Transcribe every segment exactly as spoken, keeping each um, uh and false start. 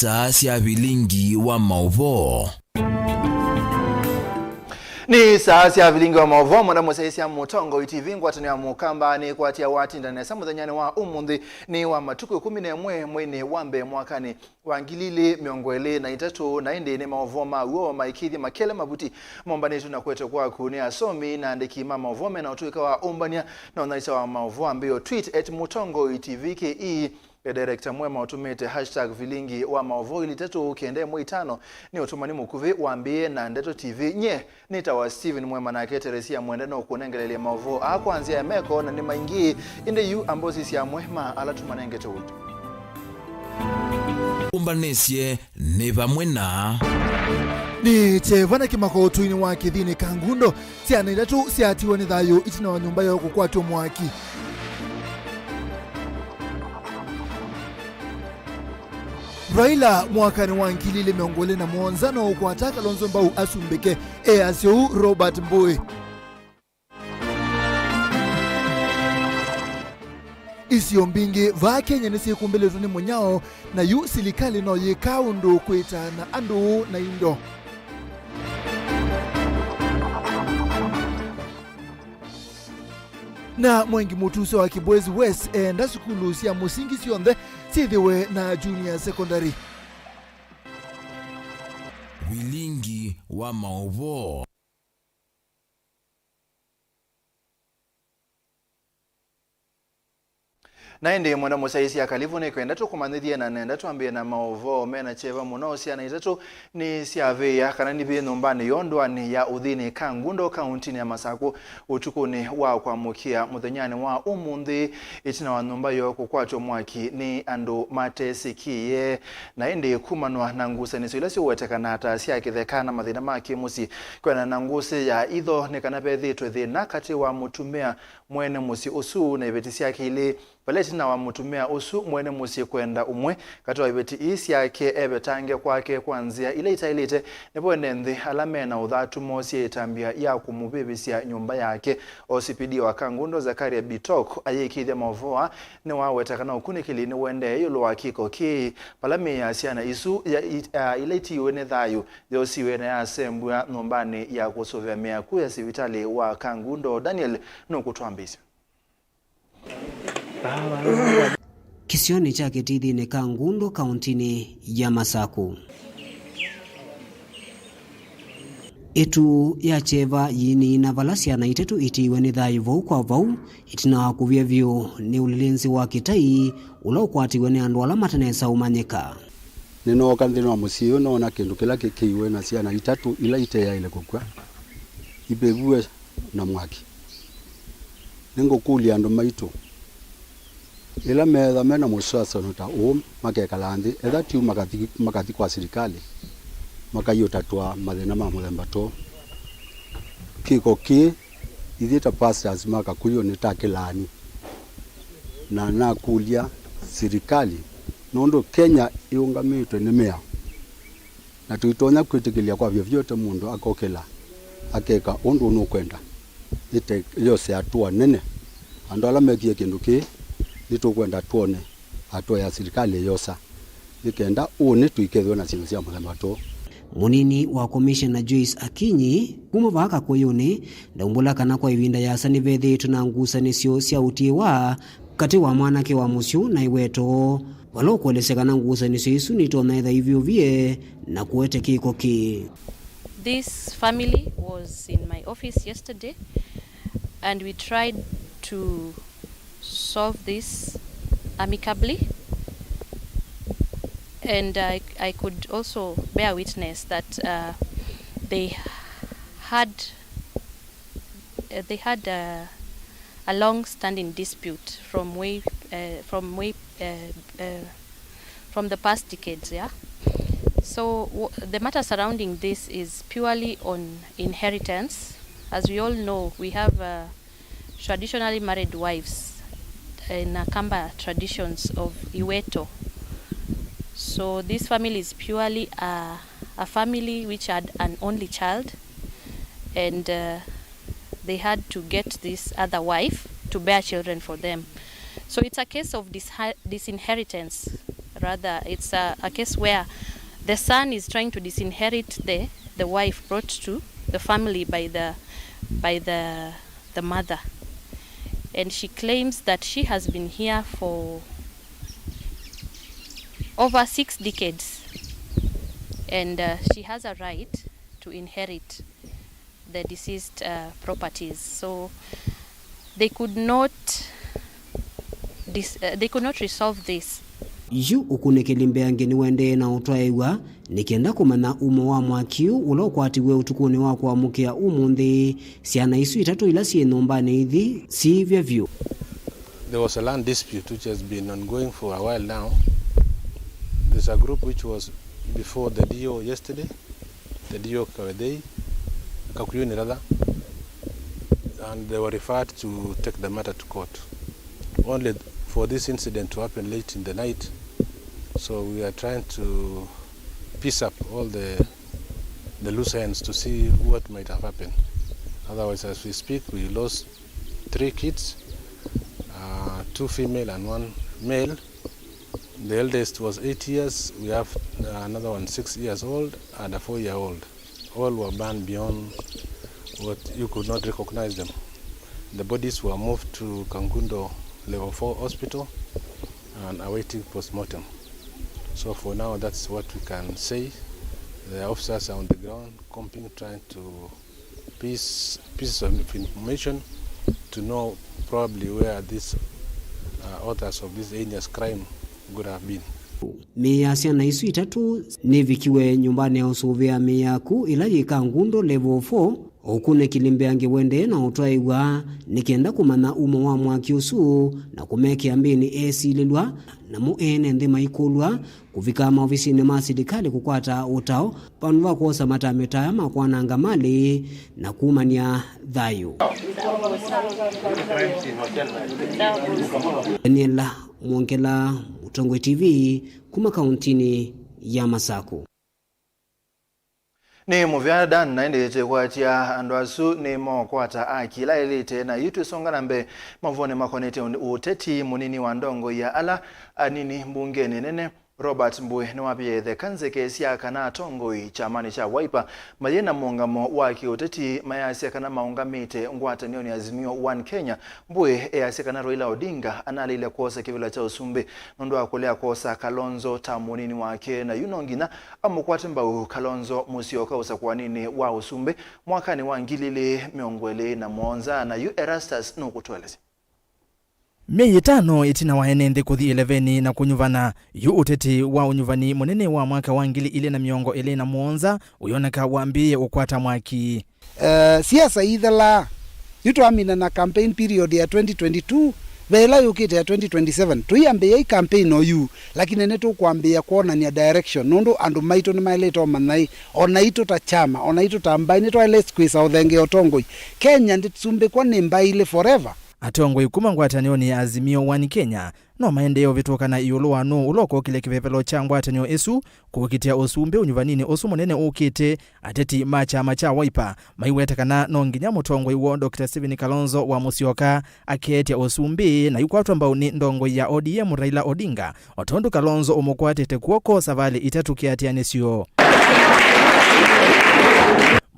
Saa sya vilingi wa maũvoo. Nĩ saa sya vilingi wa maũvoo, mwenda mũsyaĩĩsya Mũtongoi T V. Ngwatanĩo ya Mũkamba nĩkwatia watinda nesa mũthenyanĩ wa ũmũnthĩ, nĩ wa matukũ ĩkũmi na ĩmwe mweinĩ wa mbee mwakanĩ wa ngili ilĩ mĩongo ĩlĩ na itatũ, na ĩndĩ nĩ maũvoo ma w'o maĩkĩĩthye makele mavuti mombanĩtw'e na kũetwe kwaku nĩ asomi na andĩki ma maũvoo mena ũtũĩka wa ũmbany'a na ũnyaĩĩsya wa maũvoo ambĩĩo tweet at Mũtongoi T V K E. E, Director Mwema ũtũmĩte hashtag vilingi wa maũvoo ili itatũ kenda ĩmwe itano nĩ ũtũmani mũkuvĩ wambĩĩe na Ndeto T V. Nye nĩtawa Steven Mwema, nake Teresia Mwende nũkũnengeleelya maũvoo aa kwa nzĩa ya meko, na nĩ maingĩ, ĩndĩ yu amba ũsisye amwe ma ala tũmanengete ũito. Ũmbanĩsye nĩ vamwe na. Nĩ kyeva na kĩmako ũtũinĩ wa Kĩthini Kangundo. Syana itatũ syatiwe nĩ thayũ itina wa nyũmba yoo kũkwatw'a mwaki. Raila mwakanĩ wa ngili ilĩ mĩongo ĩlĩ na mũonza no ũkwata Kalonzo mbau asumbĩke, easya ũu Robert Mbũĩ. Isio mbingĩ vaa Kenya nĩsyĩkumbĩlĩtwe nĩ mũnyao, na yu silikalĩ no yĩkaa ũndũ kwĩtaana andũ na indo. Na Mwengi Mũtuse wa Kibwezi West eenda sukulu sya mũsingi syonthe syĩthĩwe na junior secondary. Vilingi wa maũvoo. Na ĩndĩ mwenda mũsyaĩĩsya kalivu, nĩkwenda tũkũmanyĩthye na nenda twambĩe na maũvoo mena kyeva mũno. Syana itatũ nĩsyavĩĩa kana nivĩĩ nyũmbanĩ yoo ndũanĩ ya ũthĩnĩ Kangundo, kauntinĩ ya Masakũ, ũtukũnĩ wa kwamũkĩa mũthenyanĩ wa ũmũnthĩ, ĩtina wa nyũmba yoo kũkwatw'a mwaki nĩ andũ matesĩkĩĩe. Na ĩndĩ kumanwa na ngusanĩsyo ila siũwetekana ta sya kĩtheka na mathĩna ma kĩmũsyĩ, kwĩanana na ngũsĩ ya itho, nĩ kana vethĩĩtwe thĩna katĩ wa mũtumĩa mwene mũsyĩ ũsu na iveti syake ilĩ, vala ĩtina wa mũtumĩa ũsu mwene mũsyĩ kwenda ũmwe katĩ wa iveti ii syake evetange kwake kwa nzĩa ila itaĩlĩte, nĩvo ene nthĩ ala me na ũthatu moosie ĩtambya ya kũmũvĩvĩsya nyũmba yake. O C P D wa Kangundo, Zakaria Bitok, ayĩkĩĩthya maũvoo aa nĩwaweta kana ũkunĩkĩli nĩũendee ĩũlũ wa kĩko kĩĩ, vala mĩĩ ya syana isu ya, i-, a, ila itiiwe nĩ thayũ yosiwe na yasembw'a nyũmbanĩ ya kũsũvĩa mĩaku ya sivitalĩ wa Kangundo. Daniel nũkũtwambĩĩsya. Kĩsionĩ kya Kĩtithinĩ Kangundo, kauntinĩ ya Masakũ. Ĩtu ya kyeva yĩnĩina vala syana itatũ itiiwe nĩ thayũ vau kwa vau, ĩtina wa kũvya vyũ nĩ ũlĩlĩnzi wa kĩtai ũla ũkwatiwe nĩ andũ ala matanesa ũmanyĩka. Nĩnooka nthĩnĩ wa mũsyĩ ũyũ, noona kĩndũ kĩla kĩkĩiwe na syana itatũ ila iteyaĩle kũkw'a, ivĩvw'e na mwaki. Nĩngũkũlya andũ maitũ, ĩla meetha me na mũsasano ta ũũ, makekala nthĩ, etha ti ũu makathi, makathi kwa silikalĩ, makaiũtatwa mathĩna ma mũthemba tũũ. Kĩko kĩĩ, ithyĩ ta pastors ma Kakuyũ nĩtakĩlaani, na nakũlya silikalĩ, nũndũ Kenya ĩũngamĩtwe nĩ mĩao. Na tũitonya kwĩtĩkĩlya kwa vyovyote mũndũ akokĩla akeka ũndũ nũkwenda, ĩte yose hatua nene. Andũ ala mekie kĩndũ kĩĩ, nĩtũkwenda twone hatua ya silikalĩ yosa, nĩ kenda ũnĩ tũikethwe na syĩndũ sya mũthemba tũũ. Mũnini wa Komishena Joyce Akinyi kuma vaa Kakũyũnĩ ndaumbũla kana kwa ĩvinda yasa nĩvethĩĩtwe na ngusanĩsyo sya ũtiĩwa katĩ wa mwanake wa mũsyĩ na ĩwetoo, vala ũkũelesya kana ngusanĩsyo isu nitonya etha ivyũvie na kũete kĩko kĩĩ. This family was in my office yesterday and we tried to solve this amicably, and I, I could also bear witness that, uh, they had uh, they had a, a long-standing dispute from way, uh, from way, uh, uh, from the past decades, yeah. So w-, the matter surrounding this is purely on inheritance. As we all know, we have, uh, traditionally married wives in Akamba traditions of Iweto. So this family is purely a, a family which had an only child, and, uh, they had to get this other wife to bear children for them. So it's a case of dis-, disinheritance, Rather, it's a, a case where the son is trying to disinherit the, the wife brought to the family by the, by the, the mother. And she claims that she has been here for over six decades, and, uh, she has a right to inherit the deceased, uh, properties. So they could not dis-, uh, they could not resolve this. Yu ũkunĩkĩli mbeange nĩũendee na ũtwaĩw'a nĩ kenda kũmanya umo wa mwaki ũla ũkwatiwe ũtukũnĩ wa kũamũkĩa ũmũnthĩ. Syana isu itatũ ila syĩ nyũmbanĩ ithi siivya vyũ. There was a land dispute which has been ongoing for a while now. There's a group which was before the D O yesterday, the D O Kawedei, Kakuyuni rather, and they were referred to take the matter to court. Only for this incident to happen late in the night, so we are trying to piece up all the, the loose ends to see what might have happened. Otherwise, as we speak, we lost three kids, uh, two female and one male. The eldest was eight years. We have, uh, another one six years old and a four-year-old. All were burned beyond what you could not recognize them. The bodies were moved to Kangundo Level four Hospital and awaiting postmortem. So for now, that's what we can say. The officers are on the ground combing, trying to piece, pieces of information to know probably where these, uh, authors of this heinous crime could have been. Mĩĩ ya syana isu itatũ nĩvikiwe nyũmbanĩ ya ũsũvĩa mĩĩ yaku ĩla yĩ Kangundo Level four. Ũkunĩkĩli mbeange ũendee na ũtwaĩw'a nĩ kenda kũmanya umo wa mwaki ũsu na kũmekĩa mbĩnĩ esilĩlw'a, namo ene nthĩ maikũlw'a kũvika maovisinĩ ma silikalĩ kũkwata ũtao vandũ va kwosa matameta aya ma kwananga malĩ na kumany'a thayũ. Daniel Mwongela, Mũtongoi T V, kuma kauntinĩ ya Masaku. Nĩ mũvea Dan naendete kwatya andũ asu nĩ mokwata aki ĩla ĩlĩte, na yu twĩsonga na mbee maũvonĩ makonetye ũteti. Mũnini wa ndongoi ya ala anini mbungenĩ nene, Robert Mbui, nĩwavie ĩtheka nzeke sya kana atongoi kyamanĩ kya Wiper mayĩ na mũũngamo wa kĩũteti mayasya kana maũngamĩte ngwatanĩonĩ ya Azimio One Kenya. Mbui easya kana Raila Odinga analeile kwosa kĩvĩla kya ũsumbĩ nũndũ wa kũlea kwosa Kalonzo ta mũnini wake, na yu no nginya amũkwate mbau Kalonzo Musyoka ũsakũaninĩ wa ũsumbĩ mwakanĩ wa ngili ilĩ mĩongo ĩlĩ na mũonza, na yu Erastus nũkũtũelesya. Myei ĩtano ĩtina wa ene nthĩ kũthi ĩleveni na kũnyuvana, yu ũteti wa ũnyuvani mũnene wa mwaka wa ngili ilĩ na mĩongo ĩlĩ na mũonza ũyoneka wambĩĩe ũkwata mwaki. Eh, siasa ithelaa. Yu twamina na campaign period ya twenty twenty-two, ve ĩla yũkĩte ya twenty twenty-seven. Tũiambĩĩa i campaign oyu, lakini nĩtũkwambĩĩa kwonany'a direction, nũndũ andũ maitũ nĩmaĩlĩte ũmanya ĩ, o naitũ ta kyama, o naitũ ta mbaĩ, nĩtwaĩlĩte kwĩsa ũthengea ũtongoi. Kenya ndĩsumbĩkwa nĩ mbaĩ ilĩ forever. Atongoi kuma ngwatanĩonĩ ya Azimio One Kenya no maendee ũvĩtũkana ĩũlũ wa nũũ ũla ũkokĩlya kĩvevelo kya ngwatanĩo ĩsu kũkitĩa ũsumbĩ ũnyuvaninĩ ũsu mũnene ũkĩte. Ateti ma kyama kya Wiper maiweta kana no nginya mũtongoi woo Doctor Stephen Kalonzo wa Musyoka akeetya ũsumbĩ na yu kwatwa mbau nĩ ndongoi ya O D M Raila Odinga, o tondũ Kalonzo ũmũkwatĩte kw'oko savalĩ itatũ kĩatĩanĩsyo.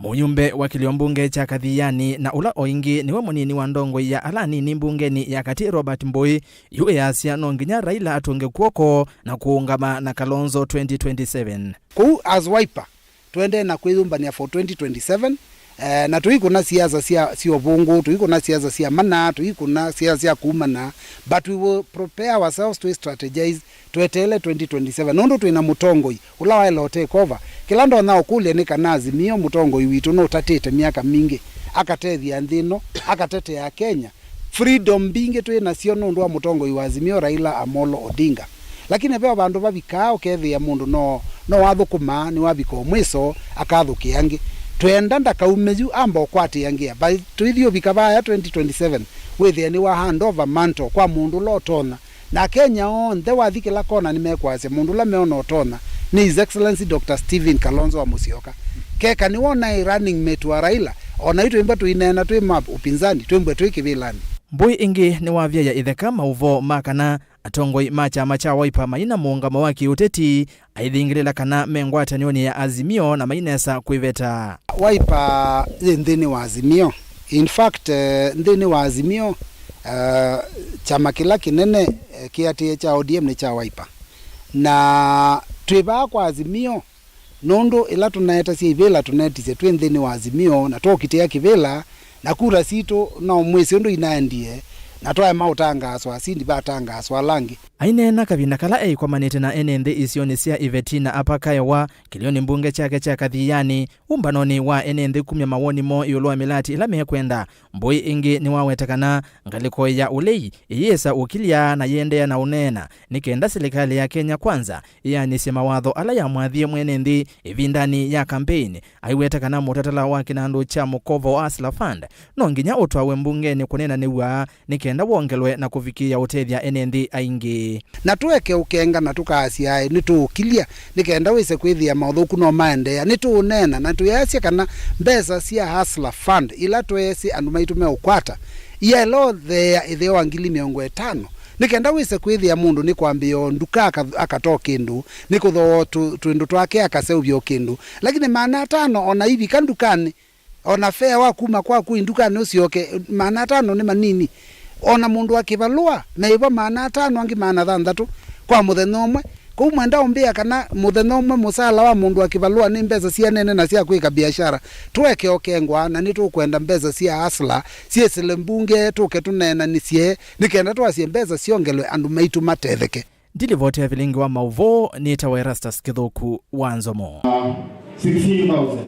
Mũyumbe wa kĩlio mbunge kya Kathiani na ũla o ĩngĩ nĩwe mũnini wa ndongoi ya ala anini mbungenĩ ya katĩ Robert Mbui, yu easya no nginya Raila atũnge kw'oko na kũũngama na Kalonzo twenty twenty-seven. Kũu as Wiper, tũendee na kwĩyũmbany'a for twenty twenty-seven, eh, na tũikũna siasa sya, sya ũvũngũ, tũikũna siasa sya mana, tũikũna siasa sya kumana, but we will prepare ourselves, twĩ strategize, tweteele twenty twenty-seven, nũndũ twĩ na mũtongoi ũla waĩle ũtake over. Kĩla ndonya ũkũlya nĩ kana Azimio, mũtongoi witũ nũtatĩte myaka mingĩ, akatethya nthĩ ĩno, akatetea Kenya. Freedom mbingĩ twĩ nasyo nũndũ wa mũtongoi wa Azimio, Raila Amolo Odinga. Lakini ve vandũ vavikaa ũkethĩa mũndũ no, no wathũkũmaa, nĩwavika o mwĩso, akathũkĩa angĩ. Twenda ndakaume yu amba ũkwatĩa ngia. Vai tũithi ũvika vaya twenty twenty-seven, wĩthĩa nĩwa hand over mantle kwa mũndũ ũla ũtonya. Na Akenya onthe wathi kĩla kona nĩmekwasya mũndũ ũla meona ũtonya nĩ His Excellency Doctor Stephen Kalonzo wa Musyoka. Keka nĩwona ĩ running mate wa Raila, o naitũ twĩmba tũineena twĩ ma upinzani, twĩmbwe twĩ kĩvĩlanĩ. Mbui ĩngĩ nĩwavyaĩa ĩtheka maũvoo ma kana Atongoi ma kyama kya Wiper maina mũũngamo wa kĩũteti aithingĩlĩla kana me ngwatanĩonĩ ya Azimio na mainesa kwĩveta. Wiper yĩ nthĩnĩ wa Azimio. In fact, eh, nthĩnĩ wa Azimio, eh, kyama kĩla kĩnene, eh, kĩatĩĩe kya O D M nĩ kya Wiper. Na twĩ vaa kwa Azimio nũndũ ĩla tũnaetasya ivĩla tũnetisye twĩ nthĩnĩ wa Azimio na twokitĩa kĩvĩla, na kura sitũ no mwĩsĩ ũndũ inaendie, na twaema ũtangaaswa asindi vatangaaswa ala angĩ. Aineena kavinda kala eĩkomanĩte na ene nthĩ isionĩ sya Iveti na Upper Kiowa, kĩlĩonĩ mbunge kyake kya Kathiani, ũmbanonĩ wa ene nthĩ kumya mawoni moo ĩũlũ wa mĩlati ĩla mekwenda, Mbũi ĩngĩ nĩwaweta kana ngalĩko ya ũlei ĩyĩsa ũkilya na yĩendeea na ũneena nĩ kenda silikalĩ ya Kenya Kwanza ĩanĩsye mawatho ala yamwathie mwene nthĩ ĩvindanĩ ya kampeini. Aiweta kana mũtatala wa kĩnandũ kya mũkovo wa Hustler Fund no nginya ũtwawe mbungenĩ kũneenanĩw'a nĩ kenda wongelwe na kũvikĩĩa ũtethya ene nthĩ aingĩ. Na tũeke ũkenga na tũkaasya aĩ nĩtũũkilya nĩ kenda wĩse kwĩthĩa maũthũku no maendeea. Nĩtũũneena na tũyasya kana mbesa sya Hustler Fund ila tweesĩ andũ maitũ meũkwata, iaĩla ũtheea ĩtheo wa ngili mĩongo ĩtano, nĩ kenda wĩse kwĩthĩa mũndũ nĩkwambĩĩa o nduka aka-, akata o kĩndũ, nĩkũthooa tũ-, twĩndũ twake akaseũvya o kĩndũ. Lakini maana atano ona ivika ndukanĩ, o na fare wa kuma kwaku ndukanĩ ũsyoke, maana atano nĩ manini. O na mũndũ wa kĩvalũa, meĩva maana atano angĩ maana thanthatũ kwa mũthenya ũmwe. Kwoou mwenda ũmbĩa kana mũthenya ũmwe mũsaala wa mũndũ wa kĩvalũa nĩ mbesa sianene na sya kwĩka biashara? Tũeke ũkengwa, na nĩtũkwenda mbesa sya Hustler syĩsĩle mbunge tũke tũneenanĩsye nĩ kenda twasye mbesa syongelwe andũ maitũ matetheke. Ndilivoti ya vilingi wa maũvoo nĩtawa Erastus Kĩthũku wa Nzomo. Uh, sixteen thousand.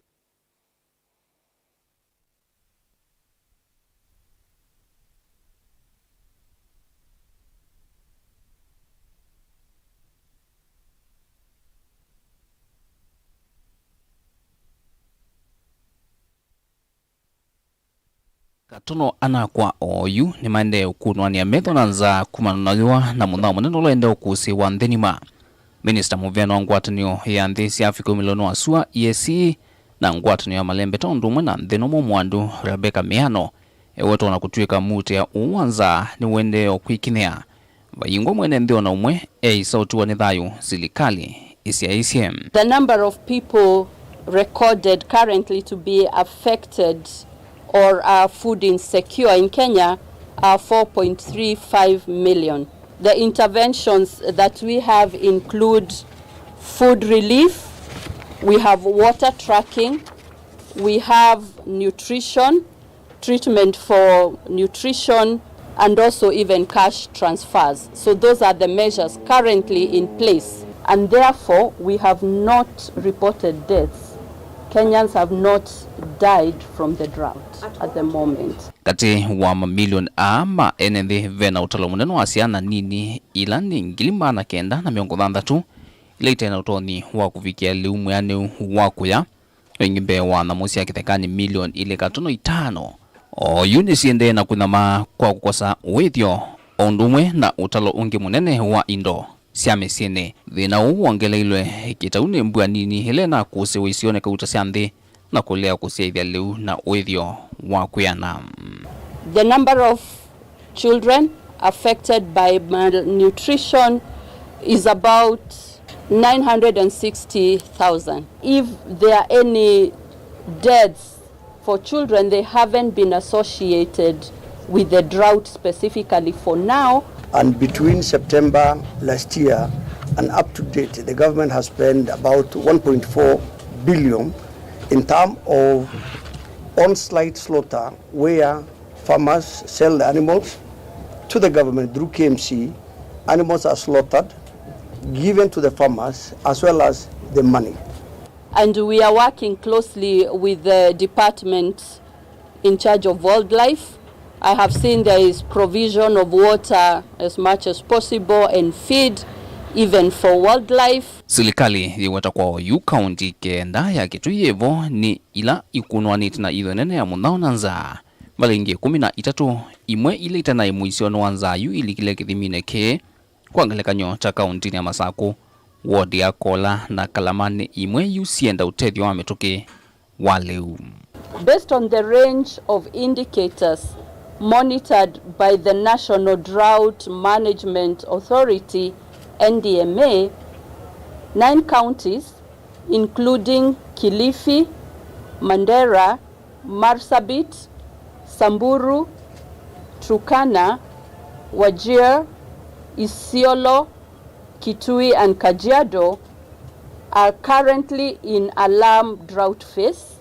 Katono anakwa oyu nĩmaendee ũkunwanĩa metho na nza kumana na yũa na mũthao mũnene ũla ũendee ũkũsĩĩwa nthĩ nima. Minista mũvĩanĩ wa ngwatanĩo ya nthĩ sya Africa umĩlonĩ wa sua, E A C, na ngwatanĩo ya malembeta ũndũ ũmwe na nthĩ nũmũ mwandu Rebecca Miano ewetwa na kũtw'ĩka muutĩa ũũ wa nza nĩũendee o kwĩkinyĩa. Vayingwa mwene nthĩ ona ũmwe eĩsa ũtiwa nĩ thayũ, silikalĩ ĩsyaĩĩsye. The number of people recorded currently to be affected or are food insecure in Kenya are four point three five million. The interventions that we have include food relief, we have water tracking, we have nutrition, treatment for nutrition, and also even cash transfers. So those are the measures currently in place, and therefore we have not reported deaths. Kenyans have not died from the drought at the moment. Katĩ wa mamilioni aa ma ene nthĩ, ve na ũtalo mũnene wa syana nini ila nĩ ngili maana kenda na mĩongo thanthatũ ila ite na ũtonyi wa kũvikĩa lĩu mwĩanĩu wa kũya. Ĩngĩ mbee wa nyamũ sya kĩthekanĩ milioni ilĩ katono itano oyu nĩsiendee na kũnyamaa kwa kũkosa ũĩthyo, o ũndũ ũmwe na ũtalo ũngĩ mũnene wa indo sya mĩsyĩnĩ. Thĩna ũũ wongeleilwe kĩtau nĩ mbua nini ĩla ĩnakũsĩwe isionĩ kauta sya nthĩ na kũlea kũsyaĩthya lĩu na ũĩthyo wa kwĩana. The number of children affected by malnutrition is about nine hundred and sixty thousand. If there are any deaths for children, they haven't been associated with the drought specifically for now. And between September last year and up to date, the government has spent about one point four billion in terms of on-site slaughter, where farmers sell the animals to the government through K M C. Animals are slaughtered, given to the farmers, as well as the money. And we are working closely with the department in charge of wildlife. I have seen there is provision of water as much as possible and feed even for wildlife. Silikalĩ yĩweta kwa oyu kaunti kenda ya Kitui yĩvo nĩ ila ikunwanĩte na itho nene ya mũthao na nzaa. Malĩngĩ ĩkũmi na itatũ, imwe ila ite naĩ mũisyonĩ wa nzaa yu ilikile kĩthiminĩ kĩĩ. Kwa ngelekany'o, ta kauntinĩ ya Masakũ, ward ya Kola na Kalama nĩ imwe yu sienda ũtethyo wa mĩtũkĩ wa lĩu. Based on the range of indicators, Monitored by the National Drought Management Authority, N D M A, nine counties, including Kilifi, Mandera, Marsabit, Samburu, Turkana, Wajir, Isiolo, Kitui, and Kajiado, are currently in alarm drought phase.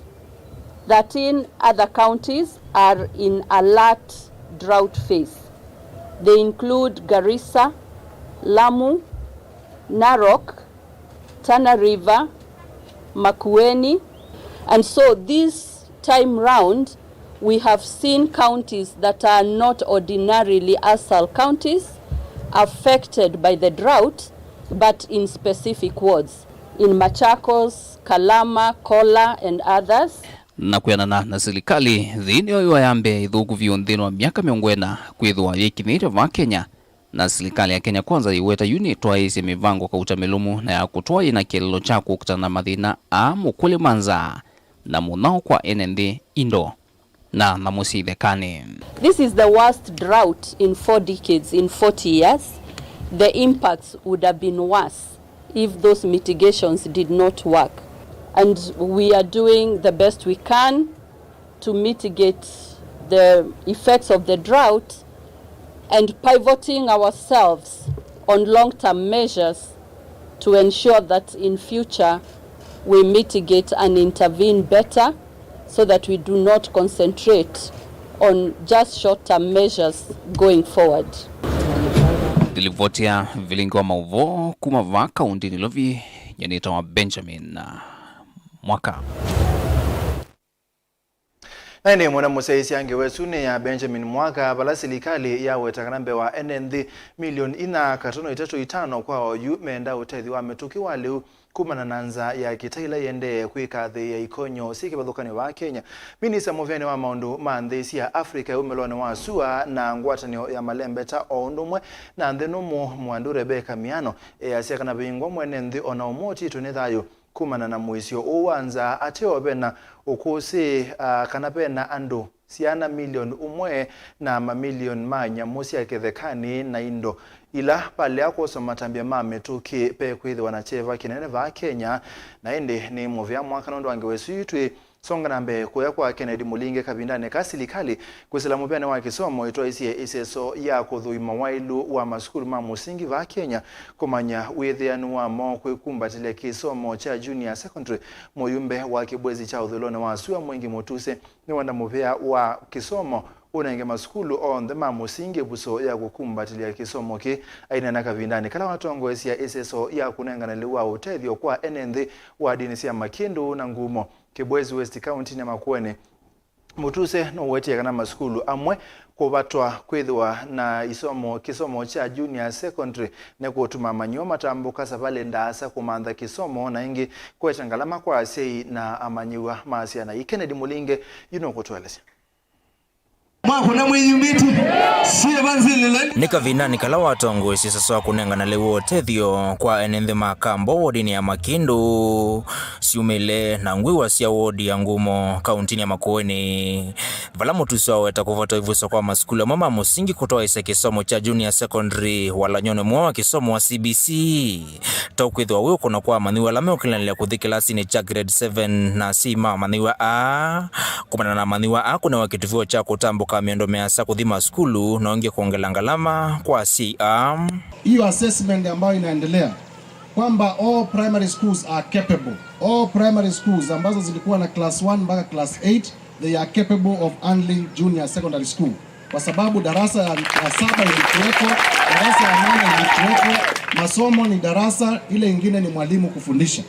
Thirteen other counties are in alert drought phase. They include Garissa, Lamu, Narok, Tana River, Makueni. And so this time round, we have seen counties that are not ordinarily ASAL counties affected by the drought, but in specific wards, in Machakos, Kalama, Kola, and others. Na kwĩanana na silikalĩ, thĩ nĩyo yũa ya mbee ĩthũku vyũ nthĩnĩ wa myaka mĩongo ĩna kwĩthĩwa yĩkinyĩte vaa Kenya, na silikalĩ ya Kenya Kwanza yĩweta yu nĩtwaĩĩsye mĩvango kauta mĩlũmu na ya kũtwaĩĩ na kĩeleelo kya kũkitana na mathĩna aa mũkũlĩ ma nzaa na mũnyao kwa ene nthĩ, indo na nyamũ sya ithekanĩ. This is the worst drought in four decades, in forty years. The impacts would have been worse if those mitigations did not work. And we are doing the best we can to mitigate the effects of the drought and pivoting ourselves on long-term measures to ensure that in future we mitigate and intervene better so that we do not concentrate on just short-term measures going forward. Ndilivoti ya vilingi wa maũvoo kuma vaa kaunti Nairobi, nyanĩta wa Benjamin Mwaka. Na ĩndĩ mũna mũsyaĩĩsya ngewa ĩsu nĩ ya Benjamin Mwaka, vala silikalĩ yaweta kana mbee wa ene nthĩ milioni inya katono itatũ itano kwa oyu menda ũtethyo wa mĩtũkĩ wa lĩu kumana na nzaa ya kĩtaila ĩendee kwĩkathĩĩa ikonyo syĩ kĩvathũkany'o vaa Kenya. Minista mũvĩanĩ wa maũndũ ma nthĩ sya Africa ĩũmĩlonĩ wa sua na ngwatanĩo ya malembeta o ũndũ ũmwe na nthĩ nũmũ, Mwandu Rebecca Miano, easya kana vingwa mwene nthĩ ona ũmwe ũtitwe nĩ thayũ kumana na mũisyo ũũ wa nzaa, ateo vena ũkũsĩ, ah, kana vena andũ syana milioni ũmwe na mamilioni ma nyamũ sya kĩthekanĩ na indo ila valea kwoswa matambya ma mĩtũkĩ pekwĩthĩwa na kyeva kĩnene vaa Kenya. Na ĩndĩ nĩ mũvea Mwaka nũndũ wa ngewa ĩsu yu twĩ songa na mbee kũya kwa Kennedy Mũlinge kavindanĩ ka silikalĩ kwĩsĩla mũvĩanĩ wa kĩsomo ĩtwaisye ĩseso ya kũthũima waĩlu wa masukulu ma mũsingi vaa Kenya kũmanya wĩthĩanu wamo kwĩkumbatĩlya kĩsomo kya junior secondary. Mũyumbe wa kĩbwezi kya ũthũĩlonĩ wa sua Mwingi Mũtuse nĩwenda mũvĩa wa kĩsomo ũnenge masukulu onthe ma mũsingi ĩvuso ya kũkumbatĩlya kĩsomo kĩ. Aineena kavindanĩ kala watongoesya ĩseso ya kũnengana lĩu wa ũtethyo kwa ene nthĩ wa ndini sya Makĩndũ na Ngumo, Kĩbwezi West, kauntinĩ ya Makueni, Mũtuse nũwetie kana masukulu amwe kũvatwa kwĩthĩwa na isomo, kĩsomo kya junior secondary nĩkũtuma amanyĩw'a matambũka savalĩ ndaasa kũmantha kĩsomo, na ĩngĩ kwete ngalama kwa asyai na amanyĩw'a ma syana ii. Kennedy Mũlinge yu nũkũtũelesya. Mwakũna mwĩyumĩtye syĩva nzĩlĩla. Nĩ kavindanĩ kala watongoesye sasa wa kũnengana lĩu wa ũtethyo kwa ene nthĩ ma Kambo wodinĩ ya Makĩndũ syumĩle na ngwĩwa sya wodi ya Ngumo kauntinĩ ya Makueni, vala Mũtuse waweta kũvata ĩvuso kwa masukulu amwe ma mũsingi kũtwaĩsya kĩsomo kya junior secondary walany'onĩ mwa wa kĩsomo wa C B C. Ta ũkwĩthĩwa wĩ ũkũno kwa amanyĩw'a ala meũkĩlanĩlya kũthi kĩlasinĩ kya grade seven na asyai ma amanyĩw'a aa. Kumana na amanyĩw'a aa kũnewa kĩtuvĩo kya kũtambũka mĩendo mĩasa kũthi masukulu na ũngĩ kwongela ngalama kwa asyai aa. Hiyo assessment ambayo inaendelea kwamba all primary schools are capable, all primary schools ambazo zilikuwa na class one mpaka class eight, they are capable of handling junior secondary school, kwa sababu darasa ya, ya saba ilikuwepo, darasa ya nane ilikuwepo, masomo ni darasa, ile ingine ni mwalimu kufundisha.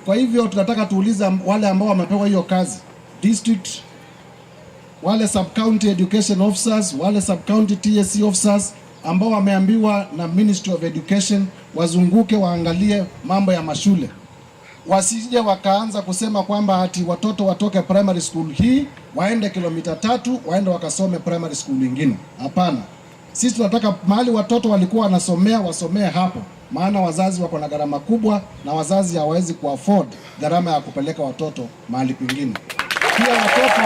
Kwa hivyo tunataka tuulize am-, wale ambao wamepewa hiyo kazi, district, wale sub county education officers, wale sub county T S C officers ambao wameambiwa na Ministry of Education wazunguke waangalie mambo ya mashule. Wasije wakaanza kusema kwamba ati watoto watoke primary school hii, waende kilomita tatu, waende wakasome primary school ingine. Hapana. Sisi tunataka mahali watoto walikuwa wanasomea, wasomee hapo. Maana wazazi wako na gharama kubwa, na wazazi hawawezi kuafford gharama ya kupeleka watoto mahali kwingine. Pia watoto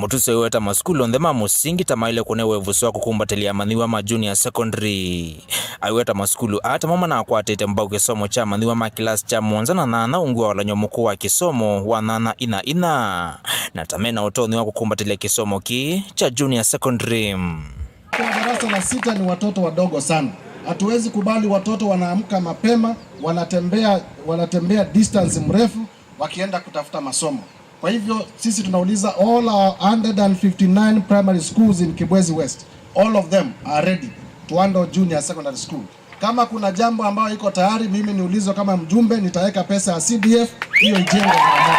Mũtũi ũsu aiweta masukulu onthe ma mũsingi ta maĩle kũnewa ĩvuso wa kũkumbatĩlya amanyĩw'a ma junior secondary. Aiweta masukulu aa tamo manakwatĩte mbau kĩsomo kya amanyĩw'a ma kĩlasi kya mũonza na nyanya ungu wa ũlany'o mũkũũ wa kĩsomo wa nyanya inya inya, na ta mena ũtonyi wa kũkumbatĩlya kĩsomo kĩĩ kya junior secondary. Kwa darasa la sita ni watoto wadogo sana. Hatuwezi kubali watoto wanaamka mapema, wanatembea, wanatembea distance mrefu wakienda kutafuta masomo. Kwa hivyo sisi tunauliza all our hundred and fifty-nine primary schools in Kibwezi West, all of them are ready to handle junior secondary school. Kama kuna jambo ambayo iko tayari, mimi niulizwe kama mjumbe, nitaweka pesa ya C D F, hiyo ijengwe mara moja.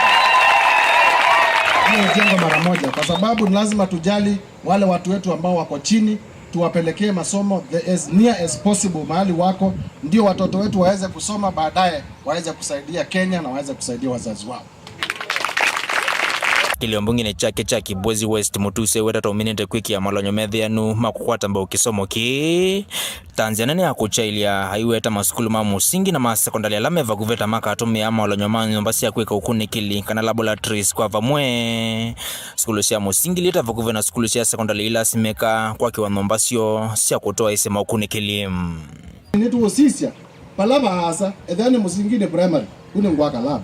Hiyo ijengwe mara moja, kwa sababu ni lazima tujali wale watu wetu ambao wako chini, tuwapelekee masomo the as near as possible mahali wako, ndio watoto wetu waweze kusoma, baadaye waweze kusaidia Kenya na waweze kusaidia wazazi wao. Kĩlio mbungenĩ kyake kya Kibwezi West, Mũtũi ũsu aiweta ta ũminĩte kwĩkĩa malonyo metheanu ma kũkwata mbau kĩsomo kĩĩ ta nzĩa nene ya kũkyaĩlya. Aiweta masukulu ma mũsingi na ma sekondalĩ ala me vakuvĩ ta makatũmĩa malonyo ma nyũmba sya kwĩka ũkunĩkĩli kana laboratories kwa vamwe. Sukulu sya mũsingi ilĩ ta vakuvĩ na sukulu sya sekondalĩ ilasimĩka kwakĩwa nyũmba syoo sya kũtwaĩsya maũkunĩkĩli. Nĩtũũsisya vala vaasa, ethĩwa nĩ mũsinginĩ primary, kũ nĩngwaka lab.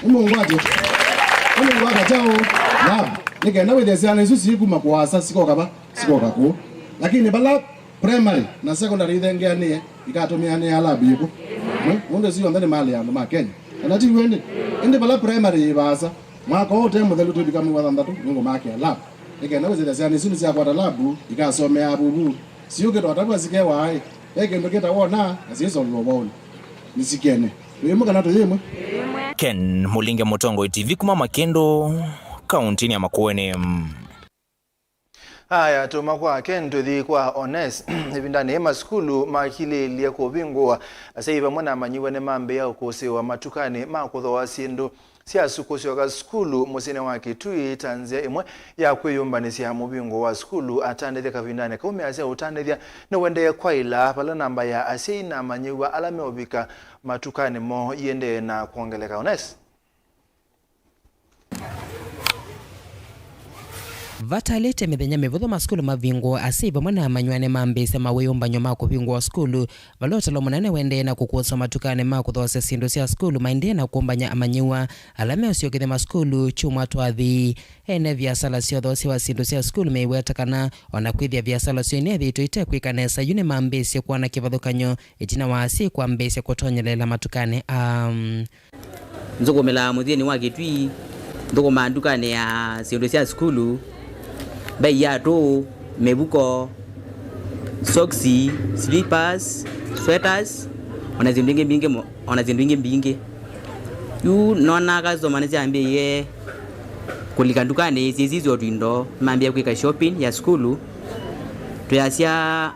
Nĩmũngwatĩte? Kũ nĩngwaka kyaũ? Lab. Nĩ kenda wĩthĩe syana isu siikuma kũasa sikoka va? Sikoka kũũ. Lakini vala primary na secondary ithengeanĩe, ikatũmĩanĩa lab yĩkũ? Nũndũ isu yonthe nĩ malĩ ya andũ ma Kenya. Kana ti w'o ĩndĩ? Ĩndĩ vala primary yĩ vaasa, mwaka ũũ ũte mũthelu twĩvika mwei wa thanthatũ, nĩngũmakĩa lab. Nĩ kenda wĩthĩe syana isu nĩsyakwata lab, ikasomea vuvu. Siũkĩte watatu asikewa aĩ, ve kĩndũ kĩtawona, na syĩsongelwa ũvaonĩ. Nĩsikene. Twĩ ĩmwe kana tũyĩ ĩmwe? Ken Mũlinge, Mũtongoi T V kuma Makĩndũ, kauntinĩ ya Makueni. Aya, tuma kwa Ken tũthi kwa Ones. Ĩvindanĩ yĩĩ masukulu makilĩĩlye kũvingũwa, asyai vamwe na amanyĩw'a nĩmambĩĩa ũkũsĩĩwa matukanĩ ma kũthooa syĩndũ sya su-, kũsyoka sukulu mũsyĩnĩ wa Kitui ta nzĩa ĩmwe ya kwĩyũmbanĩsya mũvingũo wa sukulu. Atandĩthya kavindanĩ kau measya ũtandĩthya nĩũendee kwaĩla vala namba ya asyai na amanyĩw'a ala meũvika matukanĩ moo iendee na kwongeleka. Ones. Vatalĩte mĩthenya mĩvũthũ masukulu mavingũa, asyai vamwe na amanyĩw'a nĩmambĩĩsya mawĩyũmbanyo ma kũvingũa sukulu. Vala ũtalo mũnene ũendee na kũkũswa matukanĩ ma kũthoosya syĩndũ sya sukulu, maendee na kũmbany'a amanyĩw'a ala meũsyokethya masukulu kyumwa twathi. Ene viasala sya ũthoosya wa syĩndũ sya sukulu meiweta kana o na kwĩthĩa viasala syoo ineethĩĩtwe itekwĩka nesa, yu nĩmambĩĩsye kwona kĩvathũkany'o ĩtina wa asyai kwambĩĩsya kũtonyeleela matukanĩ aa. Nzũkũmĩlaa mũsyĩnĩ wa Kitui, nthũkũmaa ndukanĩ ya syĩndũ sya sukulu, mbei ya tũũ, mĩvuko, soksi, slippers, sweaters, o na syĩndũ ingĩ mbingĩ mo-, o na syĩndũ ingĩ mbingĩ. Yu nonaa customer nĩsyambĩĩe kũlika ndukanĩ syĩsisya o tũindo, mambĩĩa kwĩka shopping ya sukulu. Twĩasya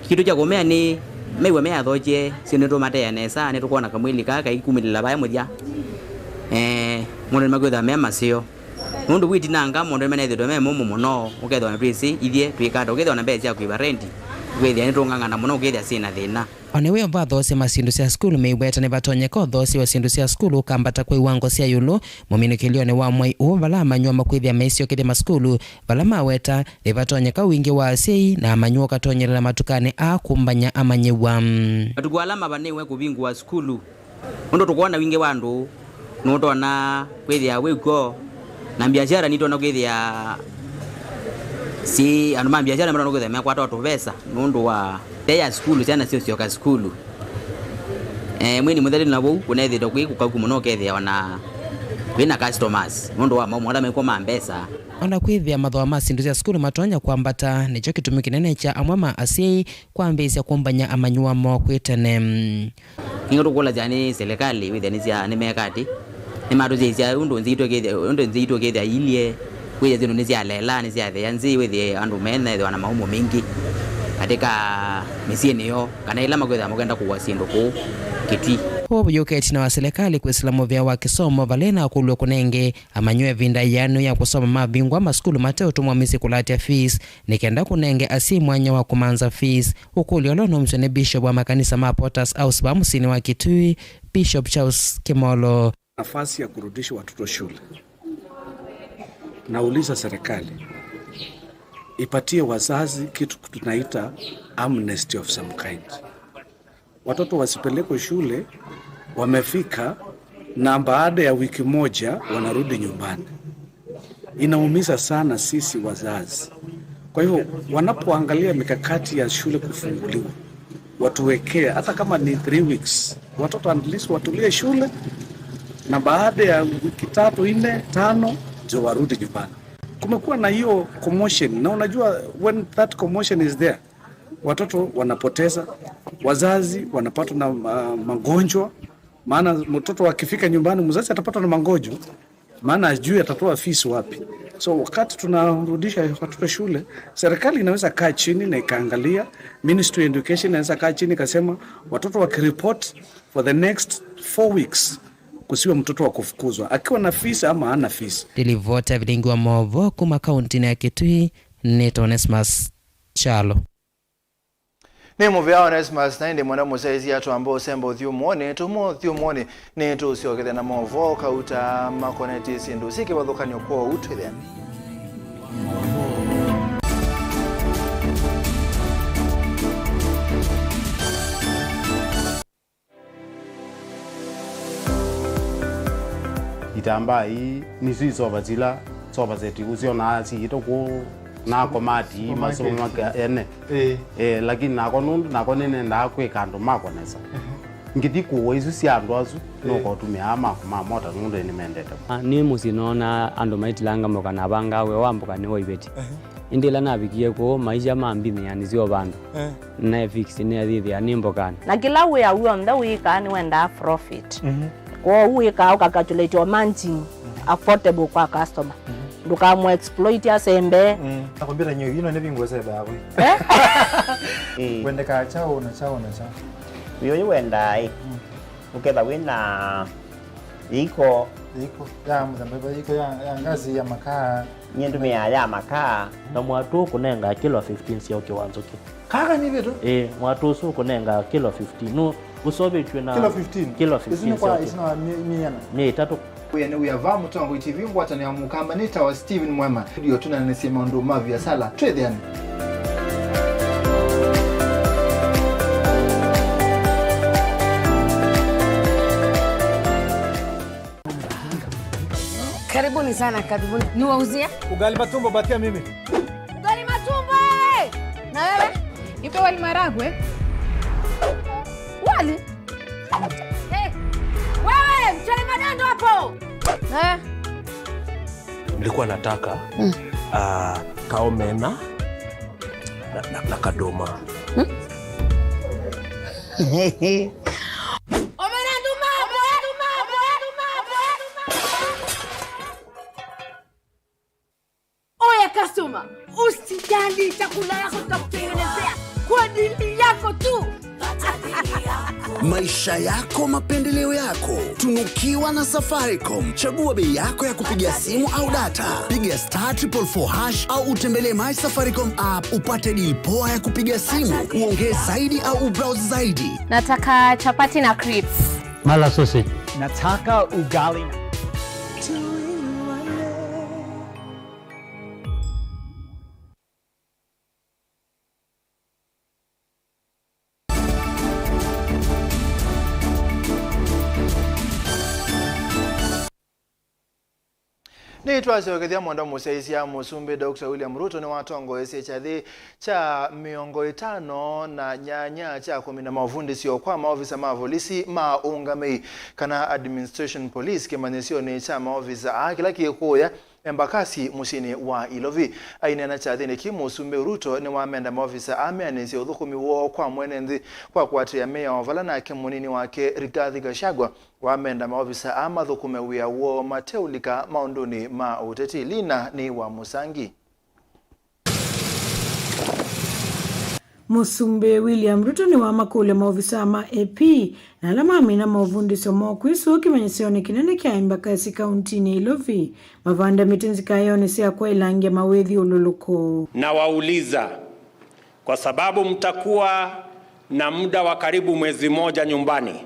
kĩndũ kya kũmea nĩ mew'a meyathokye, syo nĩtũmatea nesa, nĩtũkwona kamwĩli kaa kaikumĩlĩla vaya mũthya. Eh, maũndũ nĩmakwĩthĩwa me maseo. Nũndũ wĩtinanga, maũndũ nĩmanethĩtwe me momũ mũno, ũkethĩwa na twĩsĩ ithyĩ twĩkata, ũkethĩwa na mbesa sya kũiva rent, ũkethĩa nĩtũng'ang'ana mũno, ũkethĩa syĩ na thĩna. O na wĩo vathoosya ma syĩndũ sya sukulu meiweta nĩvatonyeka ũthoosya wa syĩndũ sya sukulu ũkambata kwa iwango sya ĩũlũ mũminũkĩlyonĩ wa mwei ũũ, vala amanyĩw'a makwĩthĩa maisyokethya masukulu, vala maweta nĩvatonyeka wingĩ wa asyai na amanyĩw'a ũkatonyelela matukanĩ aa kũmbany'a amanyĩw'a. Matukũ ala mavanĩĩwe kũvingũa sukulu, nũndũ tũkwona wingĩ wa andũ nũtonya kwĩthĩa wĩ kw'o, na mbiasyara nitonya kwĩthĩa si andũ ma mbiasyara matonya kwĩthĩa mekwata o tũvesa nũndũ wa mbei ya sukulu, syana siũsyoka sukulu. Eh, mwei nĩ mũthelu na vau kũnethĩtwe kwĩ kũkauku mũno, ũkethĩa o na kwĩ na customers nũndũ wa maũmũ ala mekw'o ma mbesa. O na kwĩthĩa mathooa ma syĩndũ sya sukulu matonya kwambata, nĩkyo kĩtumi kĩnene kya amwe ma asyai kwambĩĩsya kũmbany'a amanyĩw'a moo kwĩ tene. Nĩngĩ tũkũlasya nĩ silikalĩ wĩthĩa nĩsya nĩmeka atĩ nĩmatũsyaĩĩsya ũndũ nzĩ itũ ĩkĩthĩa, ũndũ nzĩ itũ ĩkĩthĩa iilye, wĩthĩa syĩndũ nĩsyaleela, nĩsyathea nzĩ, wĩthĩe andũ menethĩwa na maũmũ maingĩ katika mĩsyĩnĩ yoo, kana ĩla makwĩthĩa makenda kũua syĩndũ kũu Kitui. Ũũ ũyũka ĩtina wa silikalĩ kwĩsĩla mũvea wa kĩsomo, vala ĩnakũlw'a kũnenge amanyĩw'a ĩvinda yĩanu ya kũsoma mavingũa masukulu mateũtũmwa mĩsyĩ kũlatya fees, nĩ kenda kũnenge asyai mwanya wa kũmanza fees. Ũkũlyo ũla ũnaumisye nĩ Bishop wa makanisa ma Potter's House vaa mũsyĩnĩ wa Kitui, Bishop Charles Kimolo. Nafasi ya kurudisha watoto shule. Nauliza serikali ipatie wazazi kitu tunaita amnesty of some kind. Watoto wasipelekwe shule, wamefika na baada ya wiki moja wanarudi nyumbani. Inaumiza sana sisi wazazi. Kwa hivyo, wanapoangalia mikakati ya shule kufunguliwa, watuwekee, hata kama ni three weeks, watoto at least watulie shule, na baada ya wiki tatu, nne, tano, ndio warudi nyumbani. Kumekuwa na hiyo commotion, na unajua, when that commotion is there, watoto wanapoteza, wazazi wanapatwa na, uh, magonjwa, maana mtoto akifika nyumbani, mzazi atapatwa na magonjwa, maana ajui atatoa fees wapi. So wakati tunarudisha watoto shule, serikali inaweza kaa chini na ikaangalia, Ministry of Education inaweza kaa chini ikasema, watoto wakireport for the next four weeks, kusiwe mtoto wa kufukuzwa, akiwa na fees ama hana fees. Nĩ livoti ya vilingi wa maũvoo kuma kauntinĩ ya Kitui, nĩ Onesmus Kyalo. Nĩ mũvea Onesmus, na ĩndĩ mwenda mũsyaĩĩsya twamba ũsemba ũthyũmũonĩ, tũmwe ũthyũmũonĩ, nĩ tũsyokethya na maũvoo kauta makonetye syĩndũ syĩ kĩvathũkany'o kwoou twĩthĩane. Itambaa ii nĩsyo isova sila sofa set ũsyonaa siĩtwe kũũ na komati ii masomo make ene. Ĩĩ. Eh, lakini nakwa nũndũ nakwa nĩnendaa kwĩka andũ makwa nesa. Ngĩthi kũũa isu sya andũ asu, nũka ũtũmĩaa makwa ma mota nũndũ nĩmendete. Ah, nĩ mũsyĩ noonaa andũ maitilanga mboka na avangaa wĩa wa mboka nĩ wa iveti. Ĩndĩ ĩla navikie kũũ, maisha mambinĩanĩsya o vandũ. Eh. Nae fix nĩathĩthĩa nĩ mbokanĩ. Na kĩla wĩa w'onthe wĩkaa nĩwendaa profit. Mhm. Kwoou wĩkaa ũkacalculate o margin affordable kwa customer. Mhm. Ndũkamũ exploit asembe. Mm. Na kompyuta nyo ino nĩ vingo sebe hapo. Eh? Ĩĩ. Wendekaa chao na chao na chao. Wĩ ũyũ wendaa ĩ. Mm. Ũketha wĩ na iko. Iko ya mũthemba ĩva, iko ya, ya ngazi ya makaa. Nyie ndũmĩaa ya makaa. Na mwatũ ũkũnengaa kilo fifteen sya ũkĩ wa nzũkĩ. Kaka nĩ vitu? Ĩĩ, mwatũ ũsu ũkũnengaa kilo fifteen. Nũ ũsovetw'e na kilo fifteen? Kilo fifteen. Isu nĩ kwa, isu na mi-, miana? Mia itatũ. Wĩa nĩ wĩa va Mũtongoi T V ngwatanĩo ya Mũkamba nĩ tawa Steven Mwema. Ndio tũnanĩsye maũndũ ma viasala. Twĩthĩane. Karibuni sana, karibuni. Niwauzie? Ugali matumbo, batia mimi. Ugali matumbo, eh! Na wewe? Nipe wali maragwe. Wali? Eh, wewe, mchele madondo hapo. Eh? Nilikuwa nataka, mm, ah, kaomena na, na, na kadoma. Hmm? Omena nduma, omena nduma, omena nduma, omena nduma. Oya customer, usijali, chakula yako tutakutengenezea kwa ajili yako tu. Maisha yako, mapendeleo yako. Tunukiwa na Safaricom. Chagua bei yako ya kupiga simu au data. Piga star triple four hash au utembelee My Safaricom app upate deal poa ya kupiga simu, uongee zaidi au ubrowse zaidi. Nataka chapati na crips. Mala sausage. Nataka ugali na Nĩtwasyokethya mwenda mũsyaĩĩsya Mũsumbĩ Doctor William Ruto nĩwatongoesye kyathĩ kya mĩongo ĩtano na nyanya kya kũmina maũvundĩsyo kwa maovisa ma volisi ma ũũngamĩi, kana administration police kĩmanyĩsyonĩ kya maovisa aa kĩla kĩkũũya Embakasi mũsyĩnĩ wa Ilovi. Aineena kyathĩnĩ kĩu, Mũsumbĩ Ruto nĩwamenda maovisa aa meanĩsye ũthũkũmi woo kwa mwene nthĩ kwa kũatĩĩa mĩao, vala nake mũnini wake Rigathi Gachagua wamenda maovisa aa mathũkũme wĩa woo mateũlika maũndũnĩ ma ũteti. Lina nĩ wa Mũsangi. Mũsumbĩ William Ruto nĩwamakũlya maovisaa ma A P na ala mamina maũvundĩsyo moo kwĩsũa kĩmanyĩsyonĩ kĩnene kya Embakasi kauntinĩ ya Ilovi mavande mĩtĩ nzikaĩonĩ sya kwaĩlangya mawĩthyũlũlũko. Nawauliza, kwa sababu mtakuwa na muda wa karibu mwezi mmoja nyumbani,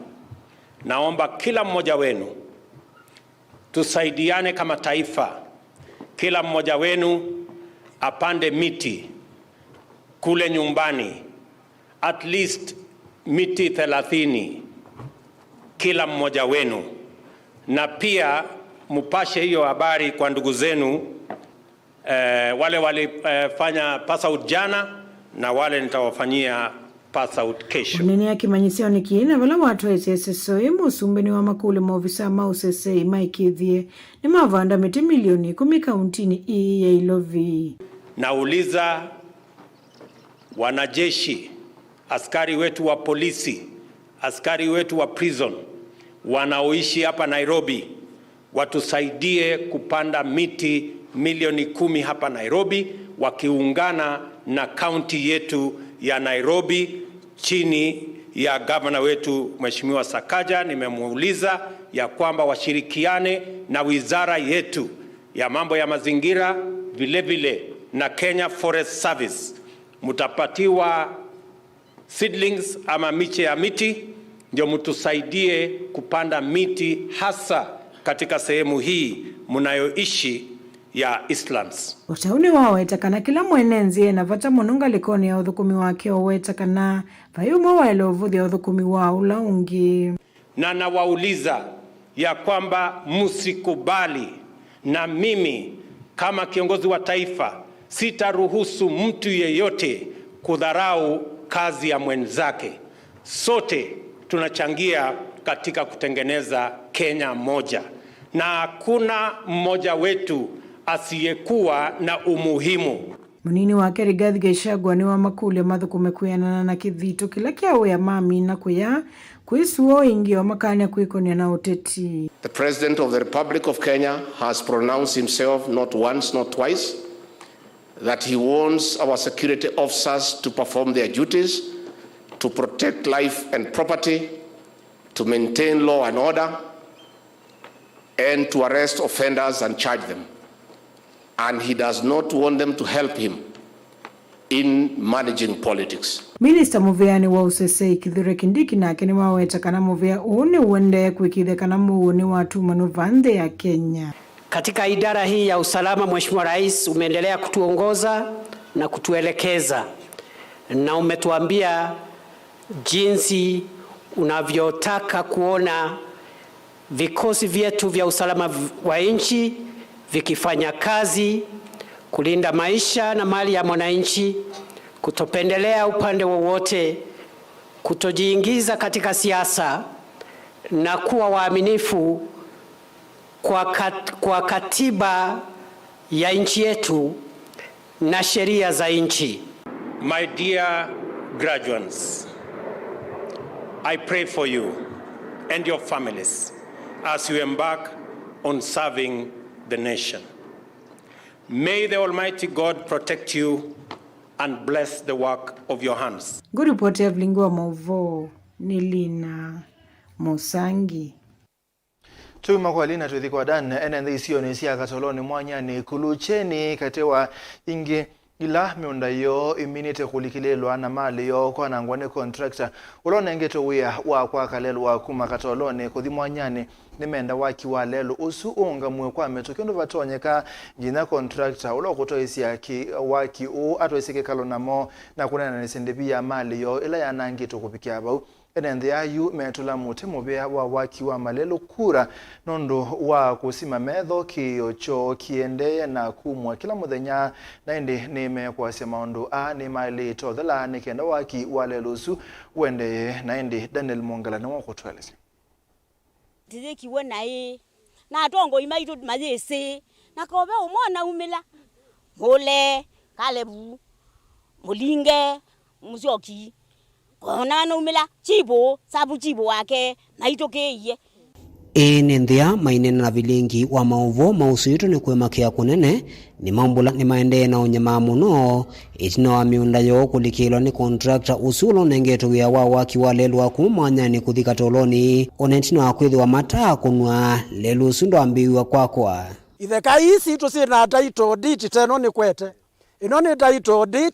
naomba kila mmoja wenu tusaidiane kama taifa Kila mmoja wenu apande miti kule nyumbani, at least miti thelathini kila mmoja wenu, na pia mupashe hiyo habari kwa ndugu zenu, eh, wale walifanya pass out jana na wale nitawafanyia pass out kesho. Ũneenea kĩmanyĩsyonĩ kĩĩ na vala watwaĩsye ĩseso ĩĩ, mũsumbĩ nĩ wa makũlyo maovisa ma ũsesei maĩkĩĩthye nĩmavanda mĩtĩ milioni ĩkũmi kauntinĩ ĩĩ ya Ilovi. Nauliza wanajeshi, askari wetu wa polisi, askari wetu wa prison wanaoishi hapa Nairobi watusaidie kupanda miti milioni kumi hapa Nairobi, wakiungana na kaunti yetu ya Nairobi chini ya gavana wetu Mheshimiwa Sakaja. Nimemuuliza ya kwamba washirikiane na wizara yetu ya mambo ya mazingira, vile vile na Kenya Forest Service. Mtapatiwa seedlings ama miche ya miti, ndio mtusaidie kupanda miti, hasa katika sehemu hii mnayoishi ya Eastlands. O ta ũu nĩwaweta kana kĩla mwene nzĩa ena vata mũno ngalĩkonĩ ya ũthũkũmi wake, ũweta kana vai ũmwe waĩle ũvũthya ũthũkũmi wa ũla ũngĩ. Na nawauliza ya kwamba msikubali, na mimi kama kiongozi wa taifa sitaruhusu mtu yeyote kudharau kazi ya mwenzake. Sote tunachangia katika kutengeneza Kenya moja, na hakuna mmoja wetu asiyekuwa na umuhimu. Mũnini wake Rigathi Gachagua nĩwamakũlya mathũkũme kwĩanana na kĩthito kĩla kya wĩa mamina kũya kwĩ sua o ĩngĩ, o makany'a kwĩkonĩa na ũteti. The President of the Republic of Kenya has pronounced himself not once, not twice, that he wants our security officers to perform their duties, to protect life and property, to maintain law and order, and to arrest offenders and charge them. And he does not want them to help him in managing politics. Minista mũvĩanĩ wa ũsesei Kithure Kindiki nake nĩwaweta kana mũvĩa ũũ nĩũendee kũĩkĩĩthya kana mũuo nĩwatumanw'a va nthĩ ya Kenya. Katika idara hii ya usalama, Mheshimiwa Rais, umeendelea kutuongoza na kutuelekeza, na umetuambia jinsi unavyotaka kuona vikosi vyetu vya usalama v-, wa nchi vikifanya kazi kulinda maisha na mali ya mwananchi, kutopendelea upande wowote, kutojiingiza katika siasa na kuwa waaminifu kwa kat-, kwa katiba ya nchi yetu na sheria za nchi. My dear graduates, I pray for you and your families as you embark on serving the nation. May the Almighty God protect you and bless the work of your hands. Ngũripoti ya vilingi wa maũvoo nĩ Lina Mũsangi. Tuma kwa Lina, twĩthi kwa Dan. Ene nthĩ isionĩ sya Katolonĩ Mwanyanĩ, Kulucheni, katĩ wa ingĩ, ila mĩũnda yoo ĩminĩte kũlikĩlĩlwa na malĩ yoo kwanangwa nĩ contractor ũla ũnengetwe wĩa wa kwaka lelũ wa kuma Katolonĩ kũthi Mwanyanĩ. Nĩmenda waki wa lelũ ũsu ũũngamw'e kwa mĩtũkĩ ũndũ vatonyeka, nginya contractor ũla ũkũtwaĩsya kĩ-, waki ũũ atwaĩsye kĩkalo namo na kũneenanĩsya ndĩvi ya malĩ yoo ĩla yanangĩtwe kũvikĩa vau. Ene nthĩ ayu metũla mũtĩ mũvea wa waki wa malelũ kura nũndũ wa kũsima metho kĩĩo kyoo kĩendee na kumw'a kĩla mũthenya, na ĩndĩ nĩmekwasya maũndũ aa nĩmaĩlĩte ũthela nĩ kenda waki wa lelũ ũsu ũendee. Na ĩndĩ Daniel Mwongela nĩwe ũkũtũelesya. Tĩyĩkiwe naĩ, na atongoi maitũ mayĩsĩ, na ko ve ũmwe ũnaumĩla, Mũle, Kalevu, Mũlinge, Mũsyoki, kona anaumĩla chibu, sabu chibu wake, maitũkĩie. Ĩĩ nĩ nthĩa maineena na vilingi wa maũvoo mausũĩtwe nĩ kwĩmakĩa kũnene, nĩmambũla nĩmaendee na ũnyamaa mũno ĩtina wa mĩũnda yoo kũlikĩlwa nĩ contractor ũsu ũla ũnengetwe wĩa wa waki wa lelũ wa kuma Mwanyanĩ kũthi Katolonĩ, o na ĩtina wa kwĩthĩwa mataa kũnw'a lelũ ũsu ndwambĩĩw'a kwakwa. Itheka ii sitũ syĩ na title deed ta ĩno nĩkwete. Ĩno nĩ title deed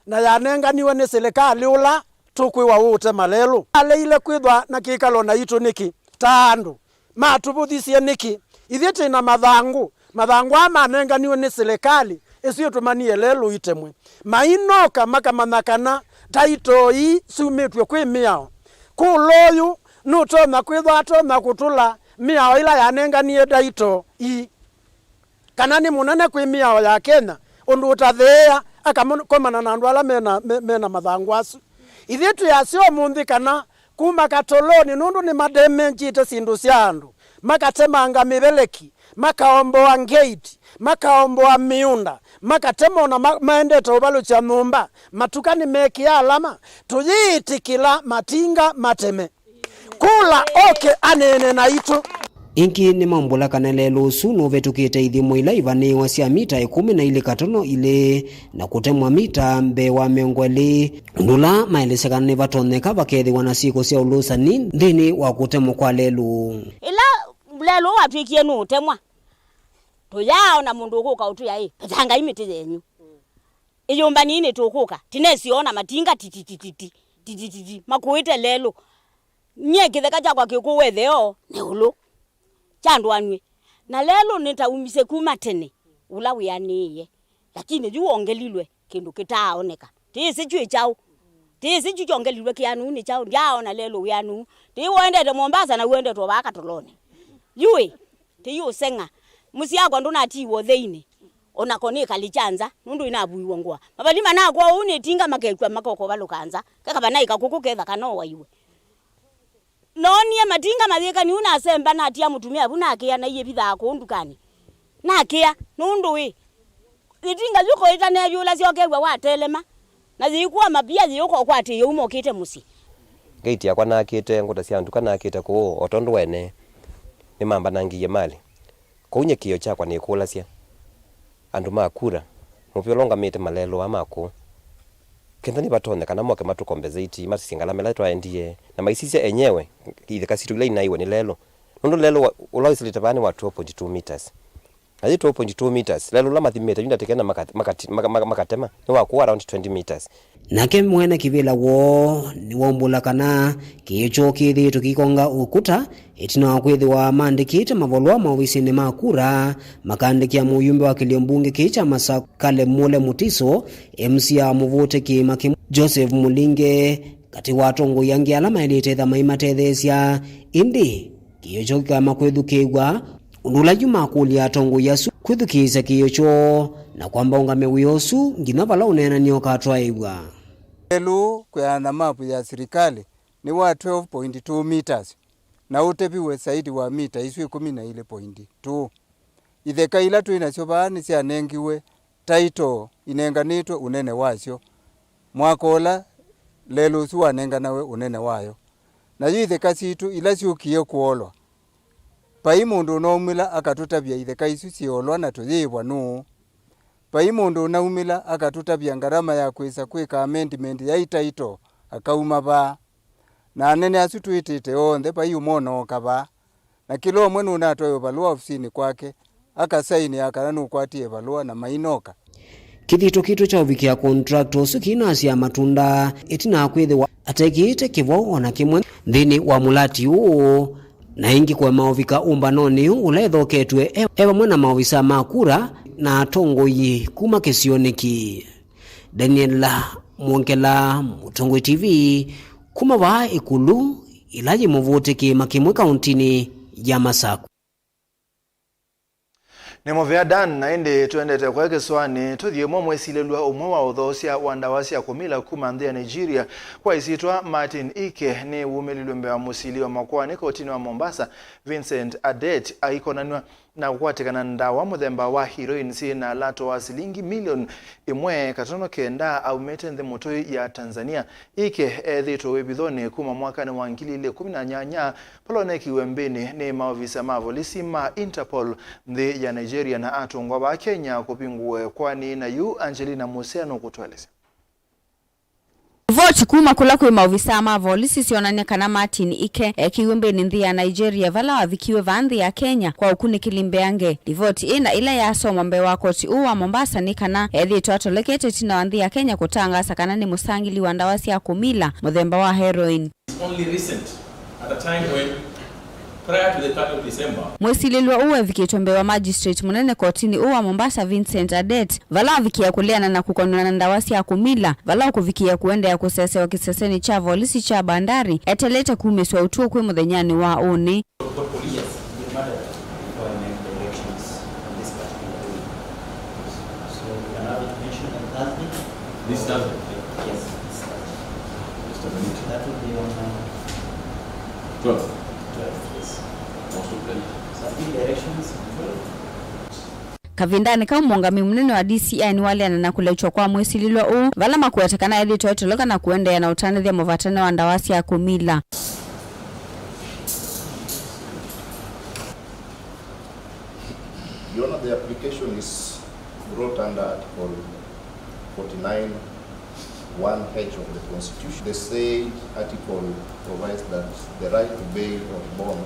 na yanenganiwe nĩ silikalĩ ũla tũkwĩwa ũũtema lelũ. Aleile kwĩthwa na kĩkalo naitũ nĩkĩ ta andũ? Matũvũthisye nĩkĩ? Ithyĩ twĩ na mathangũ Mathangũ aa manenganiwe nĩ silikalĩ ĩsu ĩtũmanie lelũ itemwe. Mainoka makamanya kana taitoo ii syumĩtw'e kwĩ mĩao. Kũla ũyũ nũtonya kwĩthwa atonya kũtũla mĩao ĩla yanenganie taitoo ii. Kana nĩ mũnene kwĩ mĩao ya Kenya, ũndũ ũtathĩĩa akakomana na andũ ala mena, me- mena mathangũ asu. Ithyĩ twĩasya ũmũnthĩ kana kuma katolonĩ, nũndũ nĩmademengyĩte syĩndũ sya andũ, makatemanga mĩveleki, makaomboa ngate, makaomboa mĩũnda, makatema ona ma- maendete ũvalũkya nyũmba, matuka nĩmekĩa alama, tũyĩĩtĩkĩla matinga mateme. Kũla oke aneene naitũ. Ĩngĩ nĩmaumbũla kana lelũ ũsu nũvĩtũkĩte ithimo ila ivanĩĩwa sya mita ĩkũmi na ilĩ katono ilĩ na kũtemwa mita mbee wa mĩongo ĩlĩ, ũndũ ũla maelesya kana nĩvatonyeka vakethĩwa na syĩko sya ũlũsani nthĩnĩ wa kũtemwa kwa lelũ. Ĩla lelũ watw'ĩkie nũũtemwa, tũyaaona mũndũ ũkũka ũtwĩa, "Ĩ, vetangai mĩtĩ yenyu. Ĩyũmbani nĩtũkũka." Tinesi ona matinga tititititi, titititi, makũĩte lelũ. Nyie kĩtheka kyakwa kĩkũwa ĩtheo nĩ ũlũ kyandũanw'e. Na lelũ nĩtaumisye kuma tene ũla wĩanĩĩe, lakini yu wongelilwe kĩndũ kĩtaaoneka. Tĩĩsĩ kyu ĩ kyaũ. Tĩĩsĩ kyu kyongelilwe kĩanuu nĩ kyaũ. Ndyaaona lelũ wĩanuu. Tĩĩ wendete Mombasa na wendete o vaa katolonĩ. Yu ĩ, tĩĩ ũseng'a. Mũsyĩ wakwa ndũnatiiwe ũtheinĩ. Onako nĩkalĩ kya nza, nũndũ inavuiwe ngũa. Mavali manakwa ũu nĩ tinga makekw'a makokovalũka nza. Kekavanaĩ kakũkũ kethaka no waiwe. Noonie matinga mayĩkani u nasemba natia mũtumĩa vu nakĩa na iĩvithaa kũu ndukanĩ. Nakĩa, nũndũ wĩ. Ĩtinga yu kũĩta neyũla syokew'a watelema, na yĩikua mapia yĩũka ũkwatĩĩe u mokĩte mũsyĩ. Ngati yakwa nakĩte, ngũta sya nduka nakĩte kũũ, o tondũ wene nĩmambanangĩie malĩ. Kũu nyie kĩĩo kyakwa nĩkũlasya andũ ma kura, mũvĩa ũla ũngamĩte malelũ aa ma kũũ, kenda nĩvatonyeka kana moke matũkombeseti, matũsye ngalama ĩla twaendie, na maisisya enyewe itheka sitũ ila inaiwe nĩ lelũ. Nũndũ lelũ wa- ũla wĩsĩlĩte vaa nĩ wa twelve point two meters. Na yĩ twelve point two meters, lelũ ũla mathimĩte yu ndatĩkena maka- makati- maka- maka- makatema, nĩ wa kũũ around twenty meters. Nake mwene kĩvĩla woo nĩwaumbũla kana kĩĩo kyoo kĩthĩĩtwe kĩikonga ũkũta ĩtina wa kwĩthĩwa maandĩkĩte mavalũa maovisinĩ ma kura makaandĩkĩa mũyumbe wa kĩlio mbunge kĩĩ kya Masaku Caleb Mule Mutiso, M C A wa mũvũtĩki Makĩmwe Joseph Mulinge, katĩ wa atongoi angĩ ala maĩlĩte ĩtha maimatetheesya. Ĩndĩ kĩĩo kyoo kĩkaema kwĩthukĩĩw'a, ũndũ ũla yu makũlya atongoi asu kwĩthukĩĩsya kĩĩo kyoo na kwamba ũngamya wĩa ũsu nginya vala ũneenany'a ũkatwaĩw'a. Lelũ kwĩana na mapu ya silikalĩ nĩ wa twelve point two meters, na ũtevi wĩ saidi wa mita isu ĩkũmi na ilĩ point two. Itheka ila twĩ nasyo vaa nĩsyanengiwe taito inenganĩtwe ũnene wasyo mwaka ũla lelũ ũsu wanenganawe ũnene wayo. Na yu itheka sitũ ila syũkie kũolwa, vai mũndũ ũnaumĩla akatũtavya itheka isu syĩolwa na tũyĩĩvwa nũũ? Vai mũndũ ũnaumĩla akatũtavya ngarama ya kwĩsa kwĩka amendment ya itaito akauma vaa? Na anene asu twĩtĩte onthe vai ũmwe ũnooka vaa? Na kĩla ũmwe nũnatwae ũvalũa ofisinĩ kwake, akasainĩa kana nũkwatie ĩvalũa na mainoka. Kĩthito kitũ kya ũvikĩa contractor ũsu kĩinasya matunda ĩtina wa kwĩthĩwa atekĩĩte kĩvo o na kĩmwe nthĩnĩ wa mũlati ũũ, na ĩngĩ kũema ũvika ũmbanonĩ ũla ĩthoketw'e e, e vamwe na maovisa ma kura na atongoi kuma kĩsionĩ kĩĩ. Daniel Mwongela, Mũtongoi T V, kuma vaa ĩkũlũ ĩla yĩ mũvũtĩki Makĩmwe kauntinĩ ya Masaku. Nĩ mũvea Dan, na ĩndĩ tũendete kũya kĩsũanĩ, tũthiĩ mo mwĩsilĩlw'a ũmwe wa ũthoosya wa ndawa sya kũmila kuma nthĩ ya Nigeria kwa ĩsyĩtwa Martin Ike nĩ wumĩlilwe mbee wa mũsili wa makoani kotinĩ wa Mombasa, Vincent Adet, aikonanw'a na kũkwatĩkana ndawa mũthemba wa heroin syĩ na lato wa silingi milioni ĩmwe katono kenda aumĩte nthĩ mũtũi ya Tanzania. Ike ethĩĩtwe wĩvithonĩ kuma mwakanĩ wa ngili ilĩ kũmi na nyanya, vala onekiwe mbĩnĩ nĩ maovisa ma volisi ma Interpol nthĩ ya Nigeria na atũngwa vaa Kenya kũvingũe kwani. Na yu Angelina Musea nũkũtũelesya. Livoti kuma kũla kwĩ maovisaa ma volisi syonany'a kana Martin Ike ekiwe mbĩnĩ nthĩ ya Nigeria, vala wavikiwe vaa nthĩ ya Kenya kwa ũkunĩkĩli mbeange. Livoti ĩ na ĩla yasomwa mbee wa koti ũũ wa Mombasa nĩ kana ethĩĩtwe atolekete ĩtina wa nthĩ ya Kenya kũtangaasa kana nĩ mũsangĩli wa ndawa sya kũmila mũthemba wa heroin. It's only recent, at a time when Prior to the thirtieth of December, mwĩsilĩlwa ũũ wevikĩtwe mbee wa magistrate mũnene kotinĩ ũũ wa Mombasa, Vincent Adet, vala avikĩĩa kũleana na kũkonana na ndawa sya kũmila, vala ũkũvikĩĩa kũendeea kũsesewa kĩsesenĩ kya volisi kya Bandari eteelete kumĩswa ũtũo kwĩ mũthenyanĩ wa ũnĩ. Yes, the matter for my directions on this particular day. So we can have it mentioned on Thursday. This Thursday? Yes, this Thursday. Just a minute. That will be on, uh, twelve. Twelve, yes. Also twelve. So I think directions on twelve. Kavindanĩ kau, mũũngamĩi mũnene wa D C I nĩwaleana na kũlekya kwa mwĩsilĩlwa ũũ, vala makũweta kana ethĩĩtwe etoloka na kũendeea na ũtanĩthya mũvatane wa ndawa sya kũmila. Your Honor, the application is brought under Article forty-nine one H of the Constitution. The said article provides that the right to bail or bond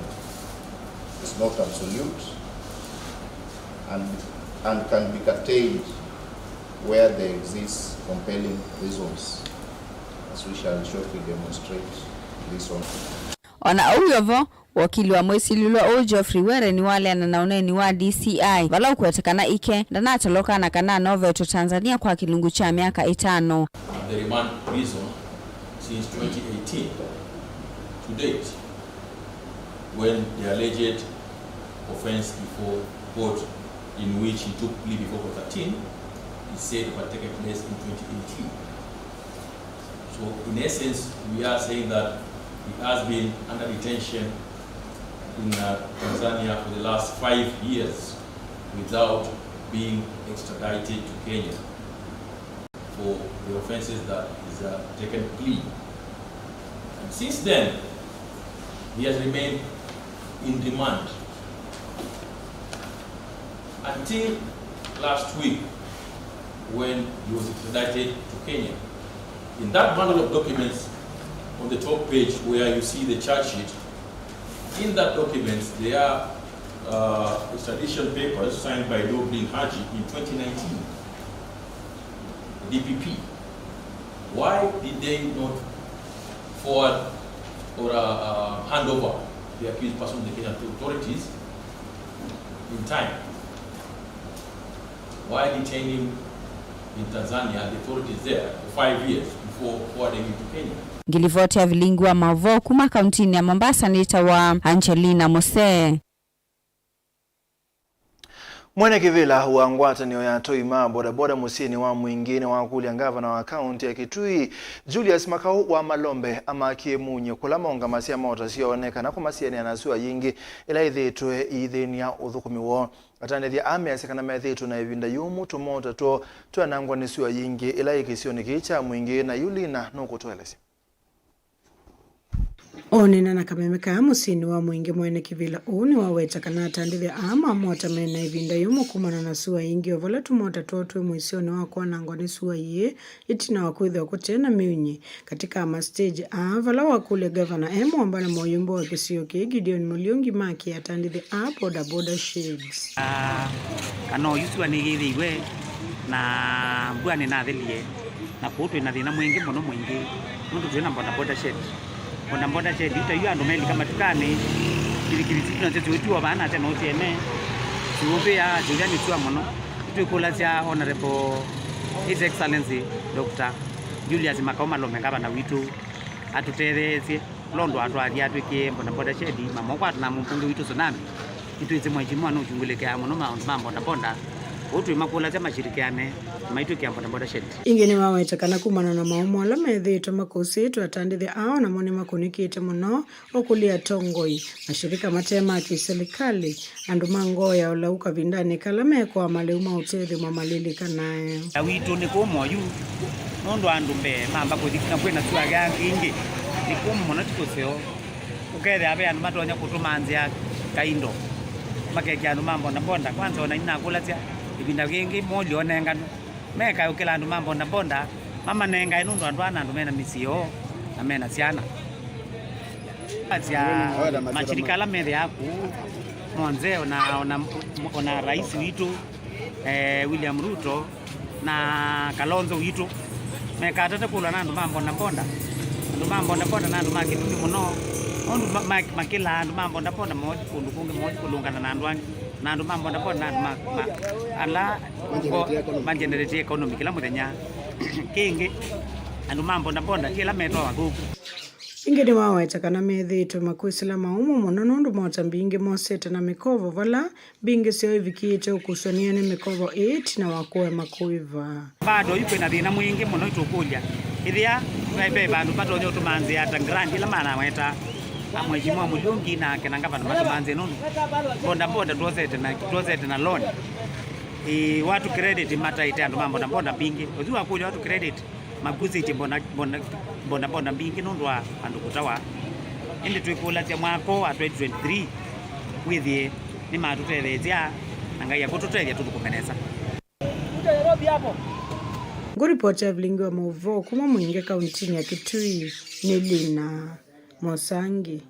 is not absolute and, and can be curtailed where there exists compelling reasons, as we shall shortly demonstrate this on. O na ũu wĩ o vo, wakili wa mwĩsilĩlwa ũũ Geoffrey Were nĩwaleana na ũneeni wa D C I, vala ũkũweta kana Ike ndanatoloka na kana anovetwe Tanzania kwa kĩlungu kya myaka ĩtano. The remand prison since twenty eighteen to date, when the alleged offense before court, in which he took plea before court thirteen, is said to have taken place in twenty eighteen. So, in essence, we are saying that he has been under detention in, uh, Tanzania for the last five years without being extradited to Kenya for the offenses that he's, uh, taken plea. And since then, he has remained in remand until last week, when he was extradited to Kenya. In that bundle of documents on the top page where you see the charge sheet, in that document there are, uh, extradition papers signed by Noordin Haji in twenty nineteen, D P P. Why did they not forward or, uh, uh, hand over the accused person to the Kenyan authorities in time? Why detain him in Tanzania, the authorities there, for five years before forwarding him to Kenya? Ngilivoti ya vilingi wa maũvoo kuma kauntinĩ ya Mombasa nĩtawa Angelina Musee. Mwene kĩvĩla wa ngwatanĩo ya atoi ma bodaboda mũsyĩnĩ wa Mwingĩ nĩwakũlya ngavana wa kaunti ya Kitui, Julius Makau wa Malombe, amakie munye kũla maũngamasya mota syoo nĩ kana kũmasianĩa na sua yingĩ ĩla ĩthĩĩtwe ĩithĩny'a ũthũkũmi woo. Atandĩthya aa measya kana methĩĩtwe na ĩvinda yũmũ tũmota twoo twanangwa nĩ sua yingĩ ĩla yĩ kĩsionĩ kĩĩ kya Mwingĩ, na yu Lina nũkũtũelesya. Oneena na kameme kaa mũsyĩnĩ wa Mwingĩ, mwene kĩvĩla ũũ nĩwaweta kana atandĩthya aa ma mota me na ĩvinda yũmũ kumana na sua yingĩ, o vala tũmota twoo twĩ mũisyonĩ wa kwanangwa nĩ sua yĩĩ ĩtina wa kwĩthĩwa kũte na mĩunyi. Katĩ ka mastage aa, vala wakũlya ngavana e mũamba na mũyũmbe wa kĩsio kĩĩ, Gideon Mũliungi, makĩe atandĩthya aa boda boda sheds. Ah, kana oyu sua nĩyĩthĩiwe na mbua nĩnathelie, na kũu twĩ na thĩna mwingĩ mũno mwingĩ, nũndũ twĩ na boda boda shed. Boda boda shed, yu ta yu andũ melika matukanĩ, kilikili situ nasyo siũtiwa vaa nate no syene, siũvĩa, siũya nĩ sua mũno. Nĩtwĩkũlasya Honorable His Excellency Doctor Julius Makau Malome, ngavana witũ, atũtetheesye, ũla ũndũ atwathi atwĩkĩe boda boda shed, mamo kwatana na mũmbunge witũ Tsunami, nĩtwĩsĩ mheshimiwa nũkyungũlĩkĩaa mũno maũndũ ma boda boda, kwoou twĩmakũlasya mashirikiane na maitwĩkĩa boda boda shed. Ĩngĩ nĩwaweta kana kumana na maũmũ ala methĩĩtwe makũsĩĩtwe, atandĩthya aa namo nĩmakũnĩkĩte mũno, o kũlĩ atongoi, mashirika mate ma kĩsilikalĩ, andũ ma ngoo ya ũlau kavindanĩ kala mekwaa malĩu ma ũtethyo mamalilikanae. Na witũ nĩ kũmũ oyu, nũndũ andũ mbee mamba kũthi na kwĩna sua ya ĩngĩ, nĩ kũmũ mũno, ti kũseo. Ũkethĩa ve andũ matonya kũtũma nzĩa kaindo, makekĩa andũ ma mbondambonda. Kwanza ona nĩnakũlasya ĩvinda yĩngĩ molyo onenganwe, mekae ũkĩla andũ ma mbondambonda mamanengae, nũndũ andũ aa nĩ andũ mena mĩsyĩ yoo na mena syana. Asya mashirika ala methĩaa kũu monthe, ona, ona, ona rais witũ, eh, William Ruto na Kalonzo witũ, mekatate kũlwa na andũ ma mbondambonda. Andũ ma mbondambonda na andũ ma kĩtumi mũno, Maũndũ ma- ma- makĩlaa andũ ma bodaboda mothi kũndũ kũngĩ, mothi kũlũngana na andũ angĩ, na andũ ma bodaboda na andũ ma, ma, ala ma generate economy kĩla mũthenya. Kĩngĩ, andũ ma bodaboda ti ala metwa athũku. Ĩngĩ nĩwaweta kana methĩĩtwe makwĩsĩla maũmũ mũno nũndũ mota mbingĩ mosete na mĩkovo vala mbingĩ syoo ivikĩĩte ũkusany'a nĩ mĩkovo ĩĩ ĩtina wa kũema kũĩva. Bado yu kwĩna thĩna mwingĩ mũno. Itũkũlya ĩthĩa ve, ve vandũ vatonya ũtũmanzĩa ta grant ĩla manawetaa a Mheshimiwa Mũlungi nake na ngavana matũmanzĩe nũndũ bodaboda twosete na, twosete na loan. Ĩĩ, watu credit mataĩte andũ ma bodaboda mbingĩ. Ũthu wakũlya watu credit makusĩtye mbona, mbona, mbona, mbona mbingĩ nũndũ wa andũ kũtawa. Ĩndĩ twĩkũlasya mwaka ũũ wa twenty twenty-three wĩthĩe nĩmatũtetheesya na Ngai akũtũtethya tũthũkũme nesa. Ngũripoti ya vilingi wa maũvoo kuma Mwingi kauntinĩ ya Kitui nĩ Lina Mosangi.